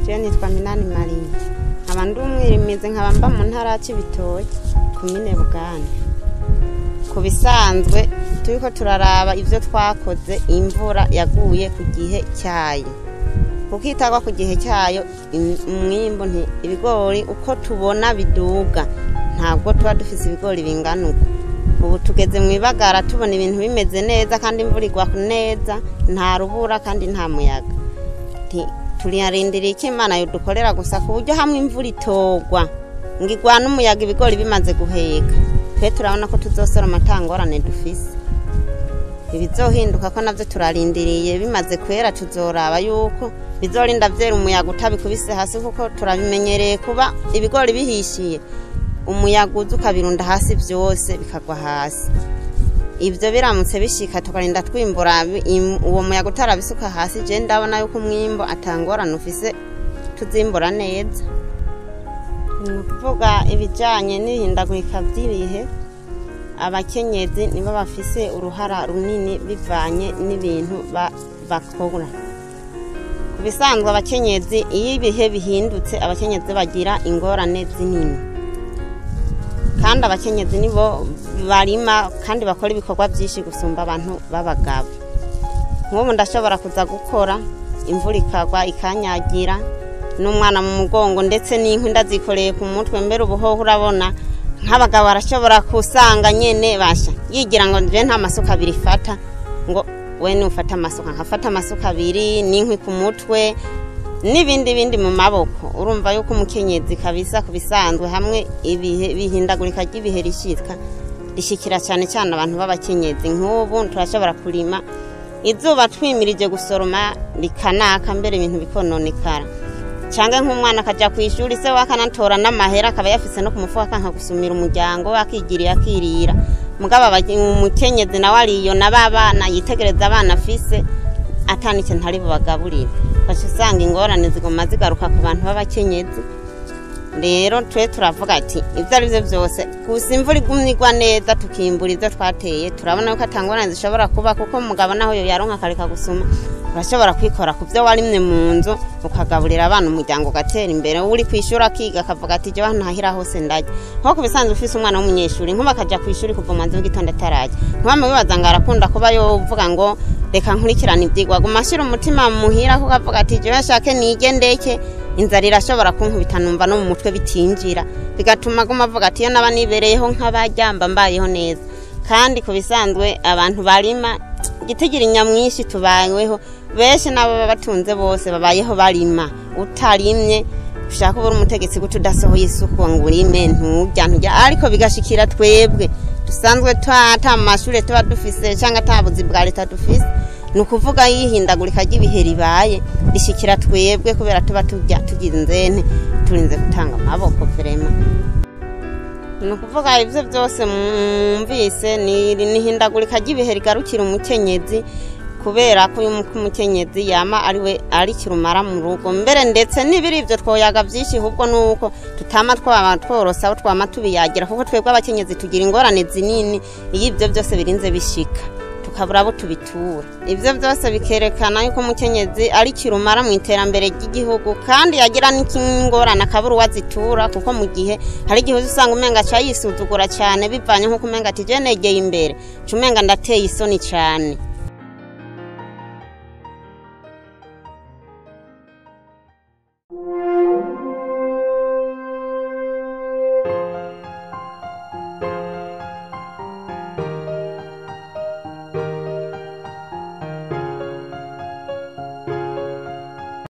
Je nitwa Minani Marie, nkaba ndi umwirimizi, nkaba mba mu ntara ya Cibitoke, komine Buganda. Ku bisanzwe turiko turaraba ivyo twakoze, imvura yaguye ku gihe cyayo. Kuko itagwa ku gihe cyayo, umwimbu nti ibigori uko tubona biduga, ntabwo tuba dufise ibigori bingana uko. Ubu tugeze mu ibagara tubona ibintu bimeze neza, kandi imvura igwa neza, nta rubura kandi nta muyaga. Turarindiriye icyo Imana yodukorera gusa, ku buryo hamwe imvura itogwa ngo igwane umuyaga ibigori bimaze guheka, twe turabona ko tuzosoroma ata ngorane dufise. Ibizohinduka ko navyo turarindiriye, bimaze kwera tuzoraba yuko bizorinda vyera umuyaga utabikubise hasi, kuko turabimenyereye kuba ibigori bihishiye umuyaga uza ukabirunda hasi vyose bikagwa hasi. Ivyo biramutse bishika tukarinda twimbura uwo muyaga utarabisuka hasi, je ndabona yuko umwimbo atangorane ufise, tuzimbura neza. Ni ukuvuga ibijanye n'ihindagurika vy'ibihe, abakenyezi nibo bafise uruhara runini bivanye n'ibintu bakora. Ku bisanzwe abakenyezi iyo ibihe bihindutse, abakenyezi bagira ingorane zinini, kandi abakenyezi nibo barima kandi bakora ibikorwa byinshi gusumba abantu b'abagabo. Nk'ubu ndashobora kuza gukora imvura ikagwa ikanyagira, n'umwana mu mugongo, ndetse n'inkwi ndazikoreye ku mutwe. Mbere ubuhoho urabona nk'abagabo barashobora kusanga nyene basha yigira ngo nje nta masuka abiri fata, ngo we nufata amasuka, nkafata amasuka abiri n'inkwi ku mutwe n'ibindi bindi mu maboko. Urumva yuko umukenyezi kabisa ku bisanzwe hamwe ibihe bihindagurika ry'ibihe rishika rishikira cyane cyane abantu b'abakenyezi. Nk'ubu turashobora kurima izuba twimirije gusoroma rikanaka, mbere ibintu bikononekara, cyangwa nk'umwana akaja ku ishuri se wakanatora n'amahera akaba yafise no ku mufuka, akanka gusumira umuryango akigiriye akirira. Mugabo umukenyezi nawe ariyo n'ababana yitegereza abana afise atani ikintu ari bubagaburire, ugaca usanga ingorane ziguma zigaruka ku bantu b'abakenyezi. Rero twe turavuga ati ibyo ari byo byose, gusa imvura igumye igwa neza tukimbura ibyo twateye, turabona yuko atangorane zishobora kuba, kuko umugabo naho yo yaronka akareka gusuma, urashobora kwikora ku byo warimye mu nzu ukagaburira abana, umuryango ugatera imbere. Uri kwishura akiga akavuga ati jya ntahira hose ndajya. Nko ku bisanzwe ufise umwana w'umunyeshuri, nkuba akaja ku ishuri kuva mu nzu w'igitondo atarajya, ntiwame wibaza ngo arakunda kuba yovuga ngo reka nkurikirane ivyigwa, guma ashira umutima muhira, kuko avuga ati jewe nshake nige ndeke, inzara irashobora kunkubita numva no mu mutwe bitinjira, bigatuma aguma avuga ati iyo naba nibereyeho nk'abaryamba mbayeho neza. Kandi ku bisanzwe abantu barima igitigira nyamwinshi tubayeho benshi, n'abo baba batunze bose babayeho barima. Utarimye ushaka ubura umutegetsi guca udasohoye isuku ngo urime, nturya nturya, ariko bigashikira twebwe dusanzwe ata mashure tuba dufise cyangwa ata buzi bwa leta dufise. Ni ukuvuga yihindagurika ry'ibihe ribaye rishikira twebwe kubera tuba turya tugira inzene turinze gutanga amaboko vrema. Ni ukuvuga ivyo byose mwumvise ni n'ihindagurika ry'ibihe rigarukira umukenyezi, kubera ko uyu mukenyezi yama ariwe ari kirumara mu rugo. Mbere ndetse n'ibiri ivyo twoyaga vyinshi, ahubwo nuko tutama twaba tworosa aho twama tubiyagira, kuko twebwe abakenyezi tugira ingorane zinini iyo ivyo byose birinze bishika tukabura abo tubitura. Ivyo byose bikerekana yuko umukenyezi ari kirumara mu iterambere ry'igihugu, kandi yagira n'ingorane akabura uwazitura, kuko mu gihe hari igihe usanga umenga aca yisuzugura cyane, bivanye nk'uko umenga ati je negeye imbere, ca umenga ndateye isoni cyane.